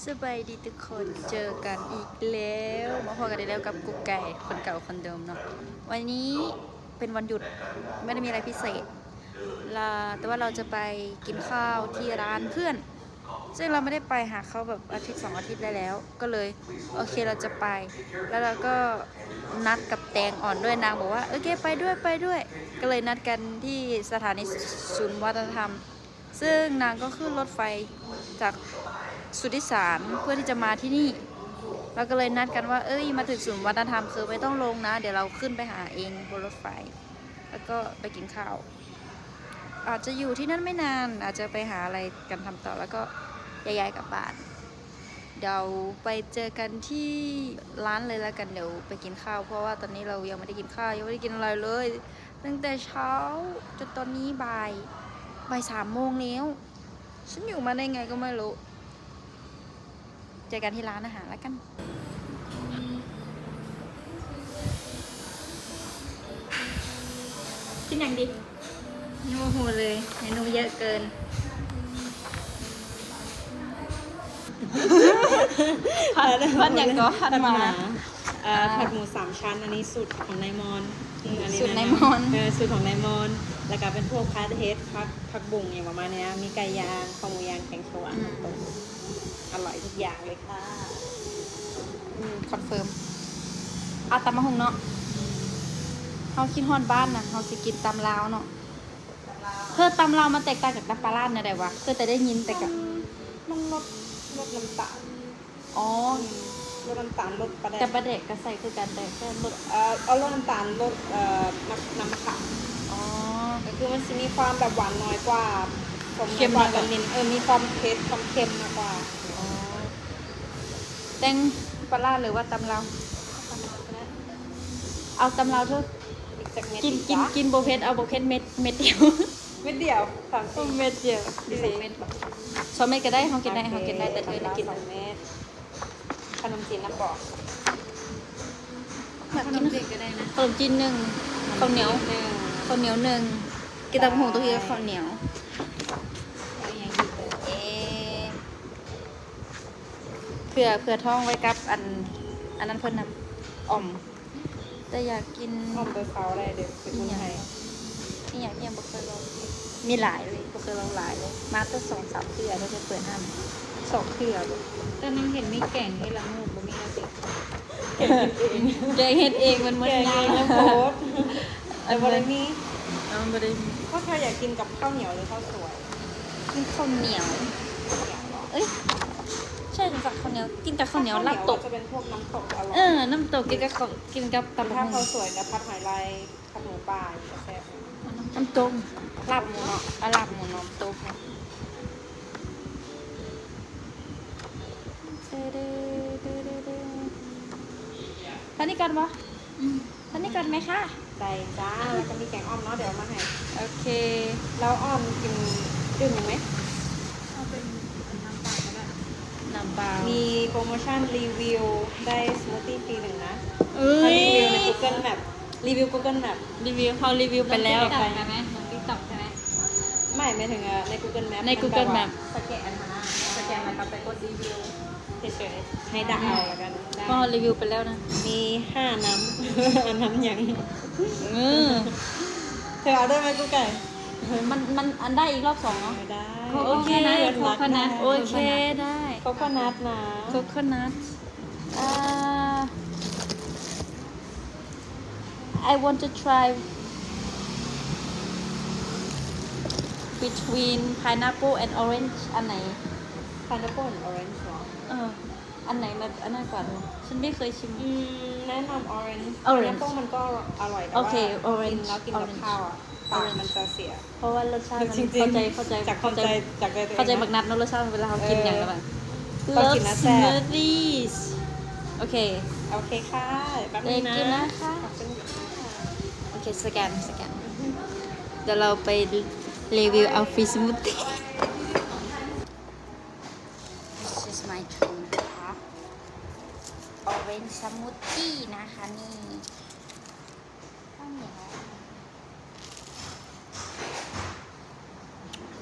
ສະບາຍດີທຸກຄົນ ເຈີກັນອີກແລ້ວ ມາພໍ້ກັນໄດ້ແລ້ວກັບກຸກໄກ່ ຄົນເກົ່າຄົນເດີມເນາະ. ວັນນີ້ເປັນວັນຢຸດ ໄມ່ໄດ້ມີອະໄລພິເສດ ລະ ແຕ່ວ່າເຮົາຈະໄປກິນຂ້າວທີ່ຮ້ານເພື່ອນ ເຊິ່ງເຮົາໄມ່ໄດ້ໄປຫາເຂົາແບບອາທິດສອງອາທິດໄດ້ແລ້ວ ກໍເລີຍ ໂອເຄ ເຮົາຈະໄປ. ແລ້ວເຮົາກໍນັດກັບແຕງອ່ອນດ້ວຍ ນາງບອກວ່າ ໂອເຄ ໄປດ້ວຍ ໄປດ້ວຍ ກໍເລີຍນັດກັນທີ່ສະຖານີສູນວັດທະນະທຳ ເຊິ່ງນາງກໍຂຶ້ນລົດໄຟຈາກສຸດທິສານເພື່ອທີ່ຈະມາທີ່ນີ້. ເຮົາກໍເລີຍນັດກັນວ່າ ເອີຍ ມາເຖິງສູນວັດທະນະທຳ ຄືໄມ່ຕ້ອງລົງນະ ດຽວເຮົາຂຶ້ນໄປຫາເອງບົນລົດໄຟ ແລ້ວກໍໄປກິນຂ້າວ ອາດຈະຢູ່ທີ່ນັ້ນໄມ່ນານ ອາດຈະໄປຫາອະໄລກັນທຳຕໍ່ ແລ້ວກໍແຍກຍ້າຍກັບບ້ານ. ດຽວໄປເຈີກັນທີ່ຮ້ານເລີຍລະກັນ ດຽວໄປກິນຂ້າວ ເພາະວ່າຕອນນີ້ເຮົາຍັງໄມ່ໄດ້ກິນຂ້າວ ຍັງບໍ່ໄດ້ກິນອະໄລເລີຍ ຕັ້ງແຕ່ເຊົ້າຈົນຕອນນີ້ບ່າຍ ບ່າຍສາມໂມງແລ້ວ. ສັນຢູ່ມາໄດ້ໄງກໍໄມ່ຮູ້. ເຈີກັນທີ່ຮ້ານອາຫານລະກັນ. ກິນຫຍັງດີ? ຍັງບໍ່ຮູ້ເລີຍ ເມນູເຍອະເກີນ. ຜັດ ຜັດຫຍັງກໍ ຜັດໝາ ຜັດໝາ ເອີ ອ່າ ຜັດໝູສາມຊັ້ນ ອັນນີ້ສູດຂອງນາຍມອນ ອືມ ອັນນີ້ສູດນາຍມອນ ເອີ ສູດຂອງນາຍມອນ ແລ້ວກໍເປັນພວກຜັດເຫັດ ຜັກ ຜັກບຸ້ງ ຫຍັງປະມານນີ້ ມີໄກ່ຍ່າງ ຄອກໝູຍ່າງ ແກງຂຽວຫວານ ອືມ ເປັນຕົ້ນ ອະຮ່ອຍທຸກຢ່າງເລີຍຄ່ະ. ອືມ ຄອນເຟີມ. ອາ ຕຳບັກຫຸ່ງເນາະ ເຮົາຄິດຮອດບ້ານນະ ເຮົາຊິກິນຕຳລາວເນາະ. ເຮີ ຕຳລາວມັນແຕກຕ່າງຈາກຕຳປາຮ້າແນວໃດຫວາ? ເຄີຍແຕ່ໄດ້ຍິນແຕ່ກະ ມັນລົດ ລົດນ້ຳຕານ. ອໍ ອືມ ລົດນ້ຳຕານ ລົດປາແດກ ແຕ່ປາແດກກະໃສ່ຄືກັນ ແຕ່ແຄ່ລົດ ເອີ ເອົາລົດນ້ຳຕານ ລົດ ເອີ ນ້ຳ ນ້ຳມະຂາມ. ອໍ ກໍຄືມັນຊິມີຄວາມແບບຫວານນ້ອຍກວ່າ ສົ້ມນ້ອຍກວ່າ ເຄັມນ້ອຍກວ່າ ແຕ່ເນັ້ນ ເອີ ມີຄວາມເຜັດ ຄວາມເຄັມມາກກວ່າ. ອໍ ແຕ່ງປາຮ້າ ຫຼືວ່າຕຳລາວ? ເອົາຕຳລາວເທີ. ອີກຈັກເມັດ ກິນ ອີກ ກິນ ຈ້ະ ກິນບໍ່ເຜັດ ເອົາບໍ່ເຜັດເມັດ ເມັດດຽວ ເມັດດຽວ ສາມສີ່ ເມັດດຽວ ອີກສອງເມັດ ສອງເມັດກໍໄດ້ ເຮົາກິນໄດ້ ໂອເຄ ເຮົາກິນໄດ້ ແຕ່ເທີນະກິນ ສອງເມັດ. ຂະໜົມຈີນນຳບໍ່? ຢາກກິນ ຂະໜົມຈີນກໍໄດ້ນະ ຂະໜົມຈີນໜຶ່ງ ເຂົ້າໜຽວໜຶ່ງ ເຂົ້າໜຽວໜຶ່ງ ກິນຕຳບັກຫຸ່ງຕ້ອງກິນກັບເຂົ້າໜຽວ. ເອີ ເຜື່ອ ເຜື່ອທ້ອງໄວ້ກັບອັນ ອັນນັ້ນເພິ່ນນຳ ອ່ອມ ແຕ່ຢາກກິນ ອ່ອມແຕ່ເຊົ້າແລ້ວເດີ ເປັນຄົນໄທ. ອີຫຍັງ ອີຫຍັງ ອີຫຍັງບໍ່ເຄີຍລອງ? ມີຫຼາຍເລີຍ ບໍ່ເຄີຍລອງຫຼາຍເລີຍ ມາແຕ່ສອງສາມເທື່ອ ແຕ່ເພິ່ນເປີດຮ້ານ ສອງເທື່ອບໍ? ແຕ່ນາງເຫັນມີແກງເຫັດລະໂງກ ບໍ່ມີລະຕິ? ແກງເຮັດເອງ ມັນ ແກງເອງ ມັນ ມັນໂພດ ແຕ່ບໍ່ໄດ້ມີ ເອີ ມັນບໍ່ໄດ້ມີ. ພວກເຈົ້າຢາກກິນກັບເຂົ້າໜຽວ ຫຼື ເຂົ້າສວຍ? ກິນເຂົ້າໜຽວ ເອີຍ ໃຊ່ ກິນກັບເຂົ້າໜຽວ ກິນກັບເຂົ້າໜຽວ ເຂົ້າໜຽວລາບຕົກ ຈະເປັນພວກນ້ຳຕົກອະລ່ອຍ ເອີ ນ້ຳຕົກ ກິນກັບເຂົ້າ ກິນກັບຕຳບັກຫຸ່ງ. ຖ້າເຂົ້າສວຍກັບຜັດຫອຍລາຍ ຜັດໝູປ່າ ແຊບ. ນ້ຳຕົກ ລາບໝູເນາະ ເອົາລາບໝູນ້ຳຕົກ. ເດີ ເດີ ເດີ ເດີ ເດີ ຕອນນີ້ກ່ອນບໍ່? ອືມ ຕອນນີ້ກ່ອນໄໝຄະ? ໄດ້ຈ້າ ແລ້ວກໍມີແກງອ່ອມເນາະ ດຽວເອົາມາໃຫ້. ໂອເຄ ແລ້ວອ່ອມກິນ ດື່ມຫຍັງໄໝ? ເອົາເປັນ ເປັນນ້ຳເປົ່າກໍໄດ້ ນ້ຳເປົ່າ. ມີໂປຣໂມຊັນຣີວິວໄດ້ສະມູດຕີ້ຟຣີໜຶ່ງນະ. ເອີຍ ເຮົາຣີວິວໃນກູເກີນແມັບ ຣີວິວກູເກີນແມັບ ຣີວິວ ເຮົາຣີວິວໄປແລ້ວ. ລົງຕິກຕັອກໄດ້ໄໝ? ລົງຕິກຕັອກໄດ້ໄໝ? ໄມ່ ໝາຍເຖິງ ເອີ ໃນກູເກີນແມັບ ໃນກູເກີນແມັບ ສະແກນຫັ້ນນະ ສະແກນແລ້ວກໍໄປກົດຣີວິວເສີຍໆ ໃຫ້ດັກເອົາລະກັນ. ເພາະເຮົາຣີວິວໄປແລ້ວນະ ມີຫ້ານ້ຳ ນ້ຳຫຍັງ? ເອີ ເທີເອົາໄດ້ໄໝກູໄກ່? ມັນ ມັນ ອັນ ໄດ້ອີກລອບສອງເນາະ. ເອີ ໄດ້ ໂອເຄ ໂຄໂຄນັດ ໂອເຄ ໄດ້ ໂຄໂຄນັດນະ ໂຄໂຄນັດ. ອ່າ I want to try between pineapple and orange ອັນໃດ? Pineapple and orange ເນາະ. ເອີ ອັນໃດມັນອັນນັ້ນກວ່າ? ບໍ່ ສັນໄມ່ເຄີຍຊິມ. ອືມ ແນະນຳ orange. Orange pineapple ມັນກໍອະລ່ອຍ ແຕ່ວ່າ ໂອເຄ orange ກິນແລ້ວກິນກັບ orange ເຂົ້າອະ ອືມ ປາກມັນຈະເສຍ. ເພາະວ່າລົດຊາດມັນ ຈິງໆ ເຂົ້າໃຈ ເຂົ້າໃຈ ຈາກ ເຂົ້າໃຈ ເຂົ້າໃຈ ຈາກໃນຕົວເອງ ເຂົ້າໃຈບັກນັດເນາະ ລົດຊາດເວລາເຮົາກິນຫຍັງແລ້ວ ເອີ ມັນ ຕ້ອງກິນນະແຊບ. Love smoothies. ໂອເຄ ໂອເຄຄ່ະ ແປັບໜຶ່ງນະ ກິນນະຄະ. ຂອບຄຸນຄ່ະ. ໂອເຄ ສະແກນ ສະແກນ ດຽວເຮົາໄປຣີວິວເອົາຟຣີສະມູດຕີ້. This is my drink ນະຄະ orange smoothie ນະຄະນີ້.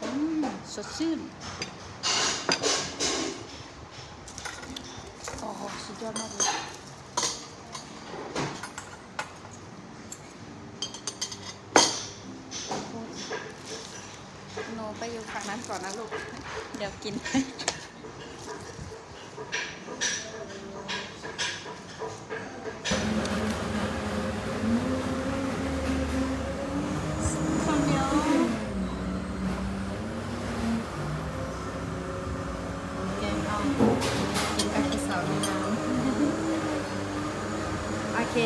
ອືມ ສົດຊື່ນ. ໂນ ໄປຢູ່ຝັ່ງນັ້ນກ່ອນນະລູກ ດຽວກິນ. ແກງອ່ອມ ກິນກັບຜູ້ສາວງາມໆ. ໂອເຄ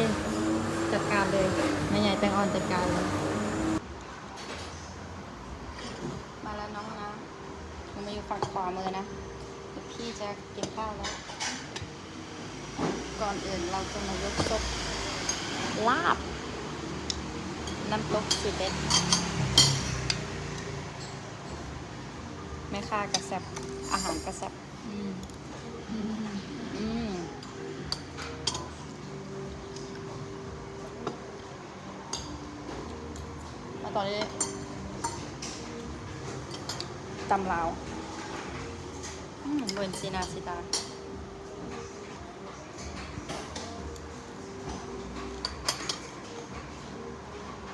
ຈັດການເລີຍ ແມ່ໃຫຍ່ແຕງອ່ອນ ຈັດການເລີຍ. ມາແລ້ວນ້ອງນາ ໜູມາຢູ່ຝັ່ງຂວາມືນະ ເດີ ພີ່ຈະກິນຂ້າວແລ້ວ. ກ່ອນອື່ນເຮົາຈະມາຍົກສົບລາບ ນ້ຳຕົກສູດເດັດ ແມ່ຄ້າກະແຊບ ອາຫານກະແຊບ. ອືມ ອືມ ມາຕໍ່ເລີຍ ຕຳລາວ. ອືມ ບໍ່ເຫັນສີໜ້າສີຕາ.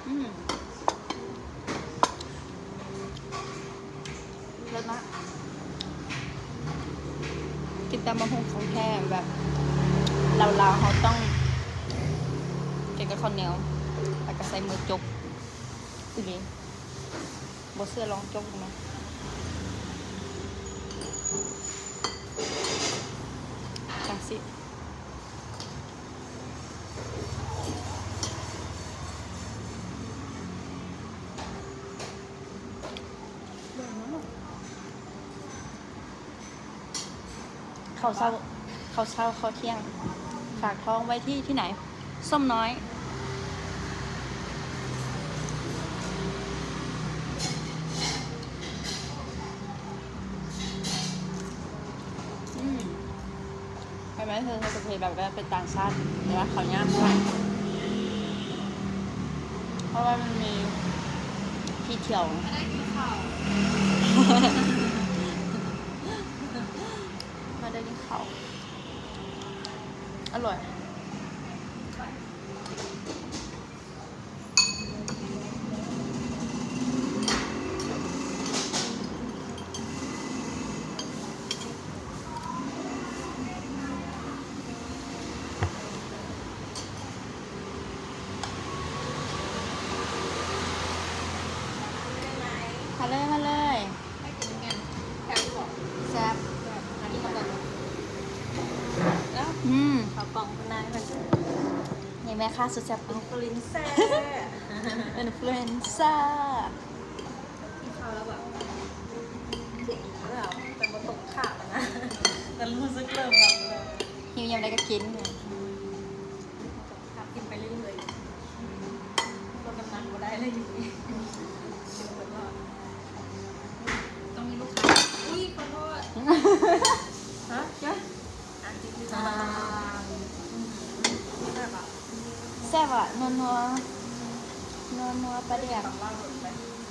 ອືມ ເລີດມາກ ກິນຕຳບັກຫຸ່ງຂອງແທ້ ແບບລາວໆ ເຮົາຕ້ອງກິນກັບເຂົ້າໜຽວ ແລ້ວກະໃສ່ມືຈົກອີ່ຫຼີ. ບໍ່ເຊື່ອລອງຈົກເບິ່ງ ຈັ່ງຊີ້. ເຂົ້າເຊົ້າ ເຂົ້າເຊົ້າ ເຂົ້າທ່ຽງ ຝາກທ້ອງໄວ້ທີ່ ທີ່ໄຫນ? ສົ້ມນ້ອຍ. ອືມ ເຫັນໄໝ ເພິ່ນເຮັດປະເພດແບບວ່າເປັນຕ່າງຊາດ ແຕ່ວ່າເຂົາຍາກຫຼາຍ ເພາະວ່າມັນມີທີ່ທ່ຽວ. ມາໄດ້ກິນເຂົ້າ ມາໄດ້ກິນເຂົ້າ ອະລ່ອຍ. ມາເລີຍ ມາເລີຍ. ແຊບ ອືມ ເຂົ້າກ່ອງຄຸນນາຍເພິ່ນ ນີ້ແມ່ຄ້າສຸດແຊບ ອິນຟລູເອັນເຊີ ອິນຟລູເອັນເຊີ. ກິນເຂົ້າແລ້ວແບບຫິວແລ້ວ ແຕ່ບໍ່ຕົກຂາດນະ ແຕ່ຮູ້ສຶກເລີ່ມແບບ ຫິວຍາມໃດກະກິນ. ກິນໄປເລື້ອຍໆ ລົດນ້ຳໜັກບໍ່ໄດ້ເລີຍຢູ່ນີ້ ກິນເບິດແລ້ວ ຕ້ອງມີລູກຄ້າ. ອຸ້ຍ ຂໍໂທດ ຮະ? ແຊບອະ ແຊບອະ ນົວໆ ນົວໆ ປາແດກ.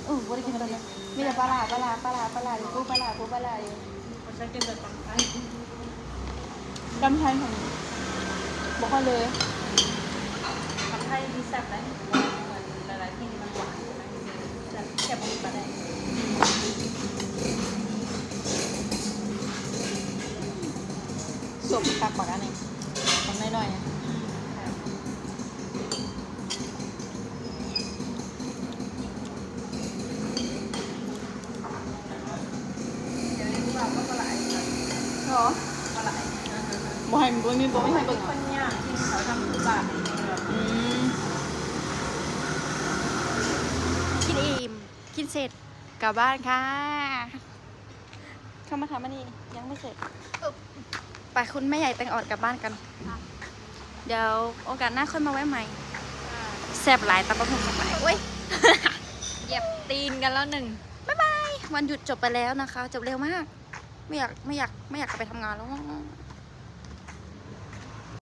ເອີ ບໍ່ໄດ້ກິນປາແດກ ມີແຕ່ປາຫຼ້າ ປາຫຼ້າ ປາຫຼ້າ ປາຫຼ້າ ປູປາຫຼ້າ ປູປາຫຼ້າຢູ່. ບໍ່ໃຊ່ກິນແຕ່ຕຳໄທ ຕຳໄທຫັ້ນບໍ່ຄ່ອຍເລີຍ. ຕຳໄທທີ່ແຊບໄດ໋ ຫຼາຍໆທີ່ມັນຫວານ ແຊບ ແຊບບໍ່ປານໃດ. ສົ້ມຄັກບັກອັນນີ້ ບັກນ້ອຍໆ ອືມ ແຊບ. ເອີ ບໍ່ໃຫ້ ບໍ່ມີ ບໍ່ມີໃຫ້ເບິ່ງ ອືມ ກິນອີ່ມ ກິນເສັດ ກັບບ້ານຄ່ະ. ເຂົ້າມາຖາມອັນນີ້ ຍັງບໍ່ເສັດ. ໄປ ຄຸນແມ່ໃຫຍ່ແຕງອ່ອນກັບບ້ານກັນ. ດຽວໂອກາດໜ້າຄ່ອຍມາແວະໃໝ່. ແຊບຫຼາຍ ຕຳບັກຫຸ່ງແຊບຫຼາຍ. ໂອ້ຍ ຢຽບຕີນກັນແລ້ວໜຶ່ງ. ບາຍບາຍ ວັນຢຸດຈົບໄປແລ້ວນະຄະ ຈົບເລັວມາກ. ບໍ່ຢາກ ບໍ່ຢາກ ບໍ່ຢາກກັບໄປທຳງານແລ້ວ.